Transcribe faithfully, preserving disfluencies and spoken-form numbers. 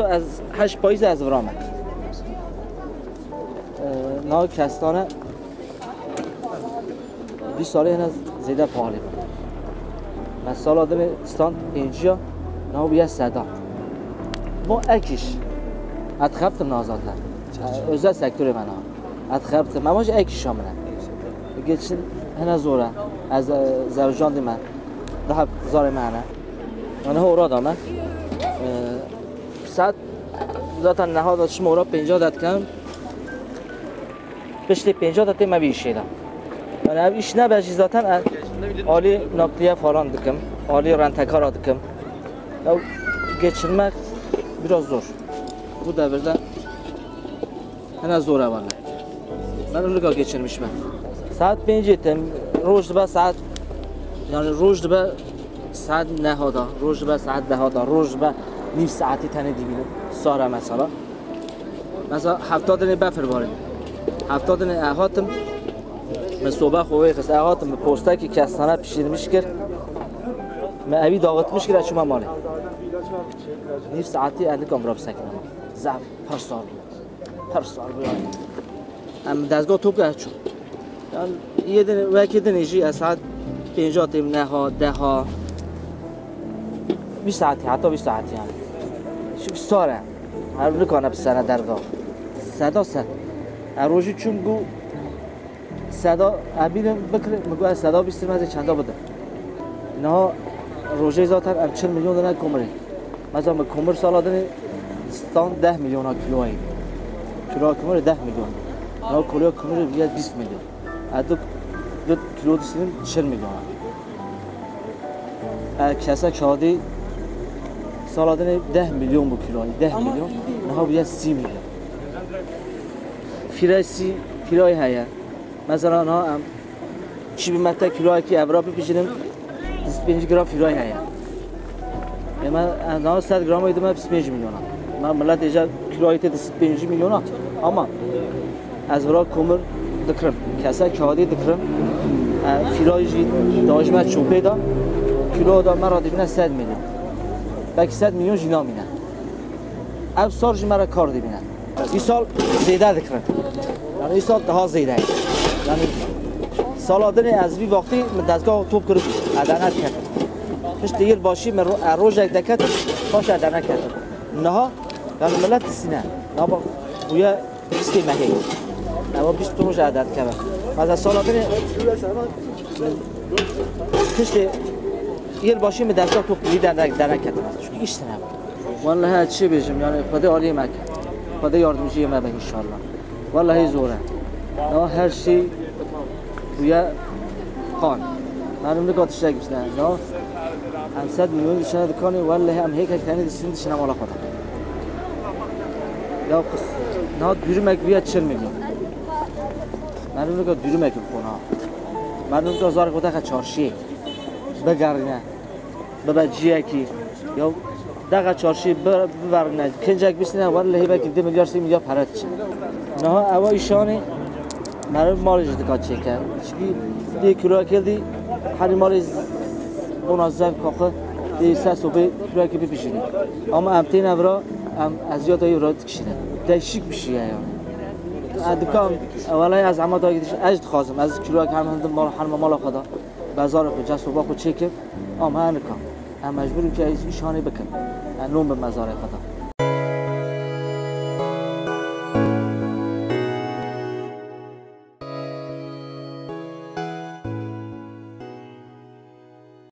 Ez heşt payîzê ez vira me. Ee, niha kestane vî salê hene zêde pahalî bû. Me sala dinê stand pêncî ya, niha bûye seda. Bo ek îş. Ez dixebtim niha zaten. Ee, özel sektörê me niha. Ez dixebtim. Ema jî ek îşa min e. Geçim hene zor e. Ez, e, zewicandî me. Daha zarê me hene. Yani hora da me. Ee, Saet zaten niha da çima ora pênca de dikim. Piştê pênca de tê me vî îşê de. Yani ev iş nebe jî zaten e, alî nakliye falan dikim, alî rentekara dikim. Ya geçirmek biraz zor. Bu devirde hene zor e vallahi. Ben ömrüka geçirmiş ben. Saet pêncê tim, roj dibe saet, yani roj dibe saet neha da, roj dibe saet deha da, roj dibe nîv saetî tenê dibînim. Sara mesela. Mesela hefta dinê befir barî. Hefta dinê e hatim, min soba xwe wê xist, e hatim, min postekî kestane pişirmiş kir. Min evî dağıtmış kir, e çûme malê. Nîv saetî endikam bira bisekine. Zaf, pir sar bû. Pir sar bû yani. Em dezgah top e çû. Yani yê din, wekî din jî ez saet pênca têm neha, deha. Vî saetî, heta vî saetî yani. Çünkü sar e. Her nikane bi sene derve. Seda sed. E, rojî çûm got, seda, e, bînin bikir, min got, e, seda bîstir mezê çenda bide. Niha rojê zaten em çil milyon dine komirê. Mesela min komir sala dinê stand deh milyona kiloyê. Kilo komirê deh milyon. Niha kilo komirê bûye bîst milyon. E, du, du kilo dîsînin çil milyona. E, kese kağıdî sala dinê deh milyon bu kiloyê, deh milyon. Niha bûye sî milyon. Fîrayê sî, fîrayê heye. Mesela niha em çi bi me te kiloyekî evra bipijînin, bîst pênc gram fîrayê heye. Ê me, e, niha sed gramê dime bîst pênc milyona. Me millet êje kiloyê tê de bîst pênc milyona. Ama ez vira komir dikirim. Kese kağıdî dikirim. E, fîrayê jî dajme çopê de. Kilo da me ra dibîne sed milyon. Belkî sed milyon jî namîne. Ev sar jî me re kar dibîne. Îsal zêde dikirin. Yani îsal daha zêde ye. Yani sala dinê ez vî vaxtî min dezgah top kiribû. Edene diketim. Piştî yil başî min ro-, e, rojek deketim, paş edene ketim. Niha yani millet disîne. Niha bak, bûye bîstê mehê. Ewa bîst roj ede dikeve. Mesela sala dinê piştî yil başî min dezgah top kirî dene, dene ketim. Çünkü îş tine. Vallahi çi bêjim, yani Xwedê aliyê me ke. Xwedê yardımcıyê me be inşallah. Vallahi zor e. Ya her şey bûye qan. Benim ne kadar tiştek bizden. Ya em sed milyon dişine dikanê, vallahi em hêk hêk tenê dişin dişine mala xwe da. Ya qis. Na dürümek bûye çil milyon. Benim ne kadar dürümek bi kona. Benim ne kadar zar kote çarşıyê. Bigerine. Bibe ciyekî. Ya deqa çarşî bi-, biverine. Kincek bistine, wellehî belkî du milyar, sê milyar pere diçe. Niha ewa îşanê meriv malê jî dika çêke. Çikî dê kilo kildî, herî malê z-, bona zevka xwe dê ser sobê kilo kî bibijîne. Ama em têne vira, em eziyata wî vira dikişîne. Değişik bir şey yani. E, dikam, e, wellahî ez zehmet gidiş, ez dixwazim, ez kilo hem hindim mal, herma mala xwe da. Bezarê xwe, cest û ba xwe çêkim, ama her nika. Em mecbûr in ke ez îşanê bikim. Em lom bi mezarê xwe de.